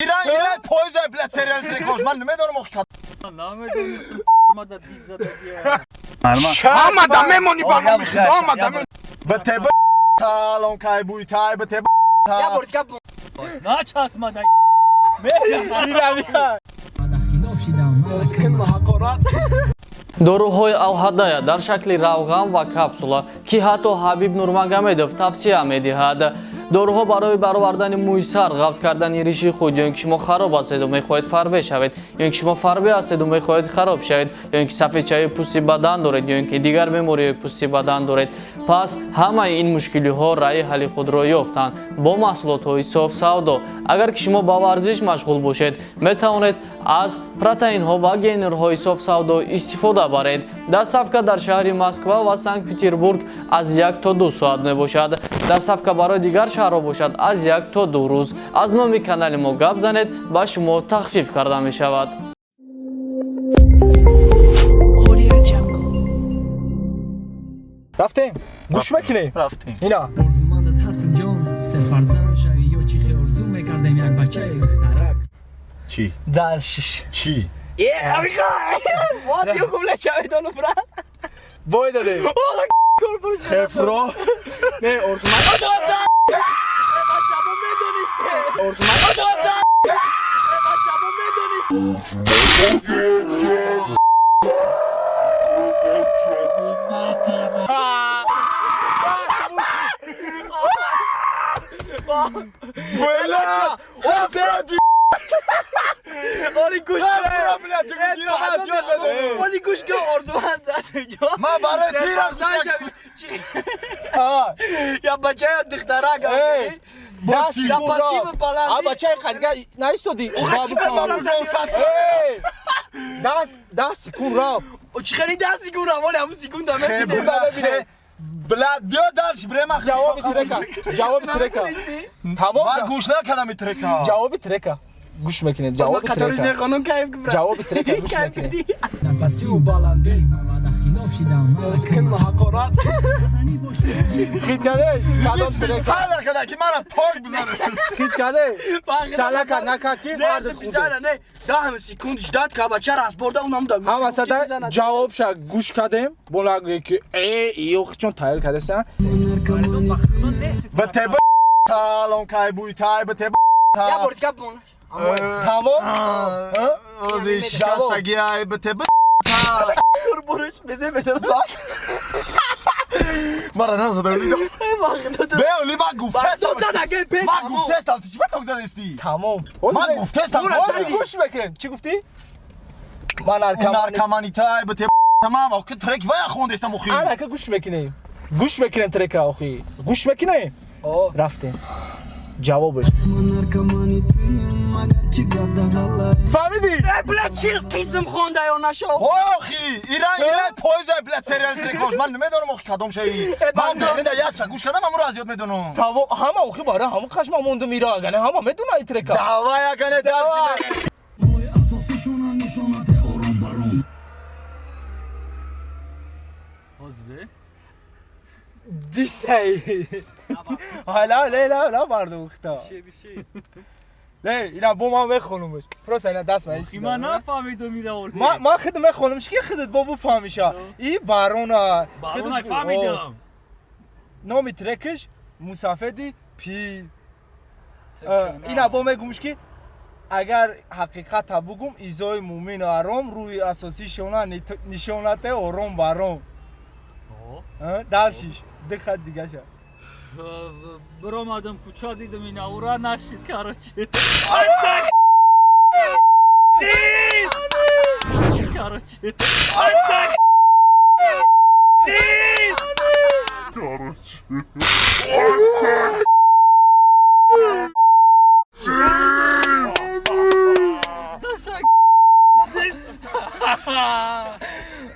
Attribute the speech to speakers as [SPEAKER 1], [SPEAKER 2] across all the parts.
[SPEAKER 1] Ира, ира, поеза, блядь, сериал трекош. Ман намедонам охи.
[SPEAKER 2] Намедонистам, мада диз задагия.
[SPEAKER 3] Омада мемонӣ ба номи Худо, омада.
[SPEAKER 1] Ба теб талон кай буй тай ба теб.
[SPEAKER 4] Я бор гап.
[SPEAKER 2] Начас мада.
[SPEAKER 5] Ира бия.
[SPEAKER 4] Ҳақорат.
[SPEAKER 6] Доруҳои Алҳадая дар шакли равған ва капсула, ки ҳатто Ҳабиб Нурмагомедов тавсия медиҳад. Доруҳо барои баровардани мӯи сар, ғафз кардани риши худ, ё ин ки шумо хароб ҳастеду мехоҳед фарбе шавед, ё ин ки шумо фарбе ҳастеду мехоҳед хароб шавед, ё ин ки сафедшавии пӯсти бадан доред, ё ин ки дигар бемориҳои пӯсти бадан доред. Пас ҳамаи ин мушкилиҳо раъи ҳалли худро ёфтанд бо маҳсулотҳои Софсавдо. Агар ки шумо ба варзиш машғул бошед, метавонед аз протеинҳо ва гейнерҳои Софсавдо истифода баред. Доставка дар шаҳри Москва ва Санкт Петербург аз 1 то 2 соат мебошад. Доставка барои дигар шаҳрҳо бошад, аз 1 то 2 рӯз. Аз номи канали мо гап занед, ба шумо тахфиф карда мешавад.
[SPEAKER 7] Audio Jungle.
[SPEAKER 5] Рафтем, гӯш мекунем.
[SPEAKER 1] Рафтем.
[SPEAKER 5] Ина.
[SPEAKER 8] Орзумандат ҳастам, ҷон, серфарзанд шавӣ ё чӣ хел? Орзу мекардем як бачаи духтарак.
[SPEAKER 1] Чӣ?
[SPEAKER 4] Дальше.
[SPEAKER 1] Чӣ?
[SPEAKER 4] Е, авиха. Вот ё гумла чаведону, брат.
[SPEAKER 5] Бой дадем.
[SPEAKER 1] Хефро.
[SPEAKER 5] Не, орзуманд.
[SPEAKER 4] Бачамо медонисте. Орзуманд. Бачамо медонист.
[SPEAKER 1] Бля, хефро ди.
[SPEAKER 4] Оли, гӯш.
[SPEAKER 1] Хефро, блядь, дигар аз ёд надорам.
[SPEAKER 4] Оли, гӯш кун, орзуманд ҳастам, ҷон.
[SPEAKER 1] Ман барои тира
[SPEAKER 4] Фарзанд шавӣ. Я бачаи духтарак.
[SPEAKER 5] Эй, даст.
[SPEAKER 4] Я пасти баланди.
[SPEAKER 5] А бачаи қадига наистоди.
[SPEAKER 4] Чӣ ба мара задӣ?
[SPEAKER 5] Эй, даст, 10 секунд рафт.
[SPEAKER 4] Чӣ хеле 10 секунд равони, ҳамун секунда месиде.
[SPEAKER 5] Буда.
[SPEAKER 1] Бля, биё дальше, брема.
[SPEAKER 5] Ҷавоби трека, ҷавоби трека тамом.
[SPEAKER 1] Ман гӯш накардам и трека.
[SPEAKER 5] Ҷавоби трека гӯш мекунем, ҷавоби
[SPEAKER 4] Қатори
[SPEAKER 5] трека.
[SPEAKER 4] мехонам, кайф, брат.
[SPEAKER 5] Ҷавоби трека гӯш
[SPEAKER 4] Кайф
[SPEAKER 5] мекунем.
[SPEAKER 4] кардӣ.
[SPEAKER 8] Дар пастию баландӣ ман ваъда хилоф шидам.
[SPEAKER 4] Кун ҳақорат.
[SPEAKER 5] Хит каде, кадом трека?
[SPEAKER 1] Специально када ки мана ток бизанад.
[SPEAKER 5] Хит каде, салака накард ки
[SPEAKER 4] Не,
[SPEAKER 5] мардат хубе.
[SPEAKER 4] специально не. 10 секунд ждать ка бача разборда унам да.
[SPEAKER 5] Ҳамасада ҷавобша гӯш кардем, бо нагӯе ки э ё чон тайёр кардасан.
[SPEAKER 1] Ба теб талон кай буй тай ба теб.
[SPEAKER 4] Я бор гап мон.
[SPEAKER 5] Тамом.
[SPEAKER 1] Ози шикастагиай ба теб.
[SPEAKER 4] Курбурш безе безе.
[SPEAKER 1] Мара назада. Бе, оли, ман гуфтестам. Ман гуфтестам, ту чӣ ба ток задести?
[SPEAKER 5] Тамом.
[SPEAKER 1] Ман гуфтестам.
[SPEAKER 5] Ҳозир гӯш мекунем. Чӣ гуфтӣ? Ман наркоман.
[SPEAKER 1] Наркоманитай ба теб тамам, охи трек вая хондестам охи.
[SPEAKER 5] Анака, гӯш мекунем, гӯш мекунем трека, охи гӯш мекунем. Рафтем, ҷавобаш.
[SPEAKER 8] Наркомани туем, агарчи гап дағала.
[SPEAKER 5] Фаҳмидӣ?
[SPEAKER 4] Бля, чил қисм хонда ё нашо.
[SPEAKER 1] Охи, ира, ира, поеза, бля, сериал трекош. Ман намедонам охи кадом шаи. Ман намеда ядша гӯш кардам, амро аз ёд медонам.
[SPEAKER 5] Тамом, ҳама охи бара ҳамон қашма мондум ира, агане ҳама медуна и трека.
[SPEAKER 1] Давай, агане, дальше.
[SPEAKER 8] Мои асосишона нишонате ором баром.
[SPEAKER 2] Ҳозир.
[SPEAKER 5] Дисай ҳала ле ла ла мардухта.
[SPEAKER 2] Биши.
[SPEAKER 5] Не, ина бо ман мехонумш, просто ина даст ма.
[SPEAKER 2] Ма нафаҳмидум ира оли.
[SPEAKER 5] Ман худ мехонумш, ки худат бо буфаҳмиша и барона.
[SPEAKER 2] Барона фаҳмидам.
[SPEAKER 5] Номи трекаш мусафеди пир. Ина бо мегумш, ки агар ҳақиқата бугум, изои мумину аром рӯи асосӣ шона нишонате ором баром. Дальше ш ду хат дигаша.
[SPEAKER 2] Биромадам кӯча, дидам ина ура нашид, короче. Чиз! Короче. Чиз!
[SPEAKER 3] Короче.
[SPEAKER 2] Наша.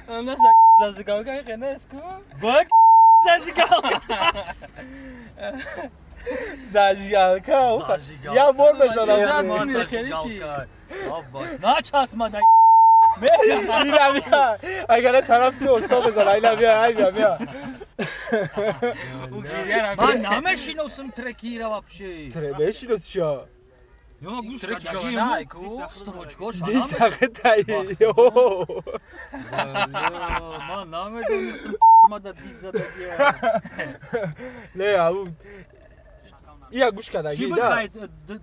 [SPEAKER 2] Наша зажигалка қенеску? Бак зажигалка.
[SPEAKER 5] Зажигалка. Я бор бизанам.
[SPEAKER 2] Начасмада.
[SPEAKER 5] Ина бия, агар тараф ту уста бизана, ина бия, ай бия, бия.
[SPEAKER 2] Ман намешиносам трекира вообще.
[SPEAKER 5] Тре бешинос шо.
[SPEAKER 2] Ё гӯш кардагӣ ку строчкош.
[SPEAKER 5] Дисахтай.
[SPEAKER 2] Ман намедонистам мада дис задагӣ.
[SPEAKER 5] Не, ау. Ия гӯш кардагӣ.
[SPEAKER 2] Чӣ бихайд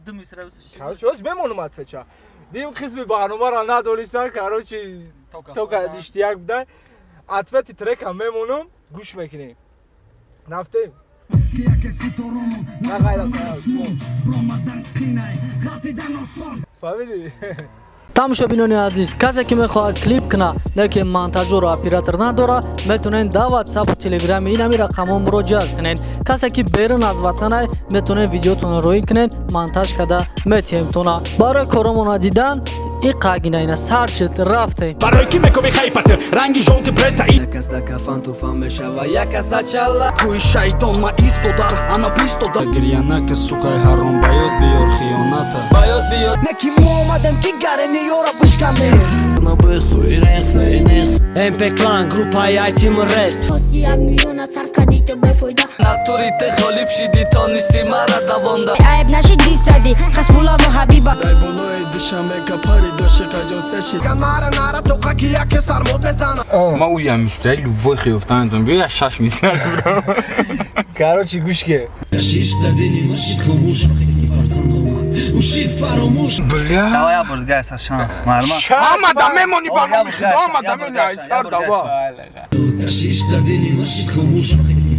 [SPEAKER 2] ду мисра.
[SPEAKER 5] Короче, оз мемонам отвеча. Дим қисми барномаро надониста, короче, тока иштияк буда. Ответи трека мемонам, гӯш мекунем. Рафтем. На ғайра, фаҳмидӣ?
[SPEAKER 6] Тамошобинони азиз, касе ки мехоҳад клип кунад, не ки монтажёру оператор надорад, метавонед дар ватсапу телеграми инами рақамҳо муроҷиат кунед. Касе ки берун аз ватанай, метавонед видеотонро роӣ кунед, монтаж карда метиҳемтона. Барои коромона дидан иқагина ина сар шуд, рафтем.
[SPEAKER 3] Барои ки мекови хайпат ранги жёлтый пресса.
[SPEAKER 8] Як кас да кафан туфан мешава, як кас да чалла.
[SPEAKER 3] Кӯи шайтон ма истодар ана бистодар.
[SPEAKER 8] Гирьянака, сукай ҳаром, ба ёд биёр хиёната, ба ёд биёр.
[SPEAKER 4] Не ки мо омадем ки гарени ёра бишканем.
[SPEAKER 8] МП Клан, группаи Айтим Рест.
[SPEAKER 7] Хоси як миллиона сарф кардӣ ту бефоида.
[SPEAKER 8] Натури ты ғолиб шидӣ, тонисти мара давонда.
[SPEAKER 7] Айб наши дисади Хасбулаву Ҳабиба.
[SPEAKER 8] Дар болои душанбе капари дошти қаҷоса шид.
[SPEAKER 3] Нара нара тоқа ки яке сармод мезана.
[SPEAKER 9] Ма уя мисраи любой хиёфтанатон биё я шаш мисра.
[SPEAKER 5] Короче, гӯш ке.
[SPEAKER 8] Ишқ дар дили ма шид хомӯш, фарзанд омад, ӯ шид фаромӯш.
[SPEAKER 9] Бля.
[SPEAKER 4] Давай я бор дигар сар шанс. Марма.
[SPEAKER 3] Ҳама да мемони ба номи худо, ҳама да мемони айсар дава.
[SPEAKER 8] Ишқ дар дили ма шид хомӯш,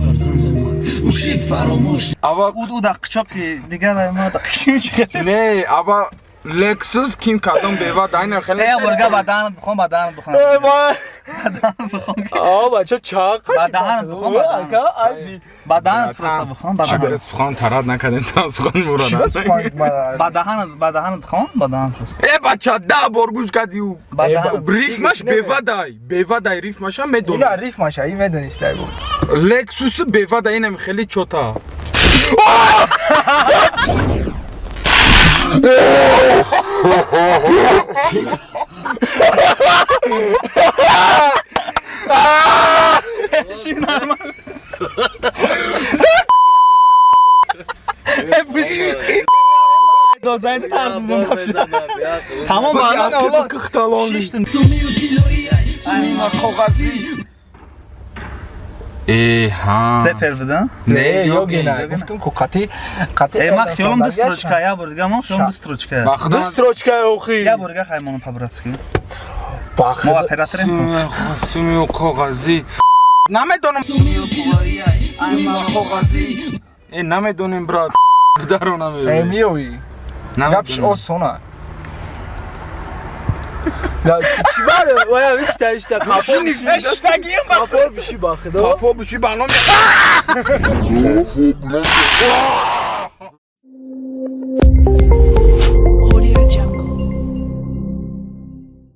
[SPEAKER 8] фарзанд омад, ӯ шид фаромӯш.
[SPEAKER 9] Ава
[SPEAKER 4] Уд да қичоқи дигар ма да қичим чи.
[SPEAKER 9] Не, ава Lexus ким кадом бева дайна хеле.
[SPEAKER 4] Э бурга ба даҳанат бихон, ба даҳанат бихон.
[SPEAKER 5] Э, ма. А, бача чақа.
[SPEAKER 4] Ба даҳанат бихон, ба даҳанат. Ба даҳанат просто бихон, ба
[SPEAKER 9] Чӣ
[SPEAKER 4] даҳанат.
[SPEAKER 9] сухан тарад накардем, та сухан мурад.
[SPEAKER 4] Ба даҳанат, ба даҳанат бихон, ба даҳанат просто.
[SPEAKER 9] Э бача, да бор гӯш кардӣ.
[SPEAKER 4] Ба даҳанат.
[SPEAKER 9] Рифмаш бевадай, бевадай рифмаша
[SPEAKER 5] Ина
[SPEAKER 9] медонам.
[SPEAKER 5] рифмаша, ин медонистай буд.
[SPEAKER 9] Lexus бевадай инам хеле чота.
[SPEAKER 4] Дозайди тарзидим тапши. Тамом ба
[SPEAKER 9] Кихталон.
[SPEAKER 8] Сумию тиллоия, суми
[SPEAKER 9] Коғазӣ. Э ҳа.
[SPEAKER 4] Сепер буда?
[SPEAKER 5] Не, ёгина. Гуфтум ку қати қати.
[SPEAKER 4] Э ма хиёлам ду строчка, я бор дигар ма хиёлам ду строчка.
[SPEAKER 9] Ба худо
[SPEAKER 5] Ду строчка охи.
[SPEAKER 4] Я бор дигар хаймону по-братски.
[SPEAKER 5] Ба
[SPEAKER 4] Мо операторем ку.
[SPEAKER 9] Сумию коғазӣ. Намедонам.
[SPEAKER 8] Сумию тиллоия, суми коғазӣ.
[SPEAKER 9] Э намедонем брат. Даро
[SPEAKER 5] Э
[SPEAKER 9] намедонем.
[SPEAKER 5] миёи. Гапш осона. Да, чӣ баре? Вая вишта вишта қафо. Қафо биши ба худо.
[SPEAKER 9] Қафо биши ба номи.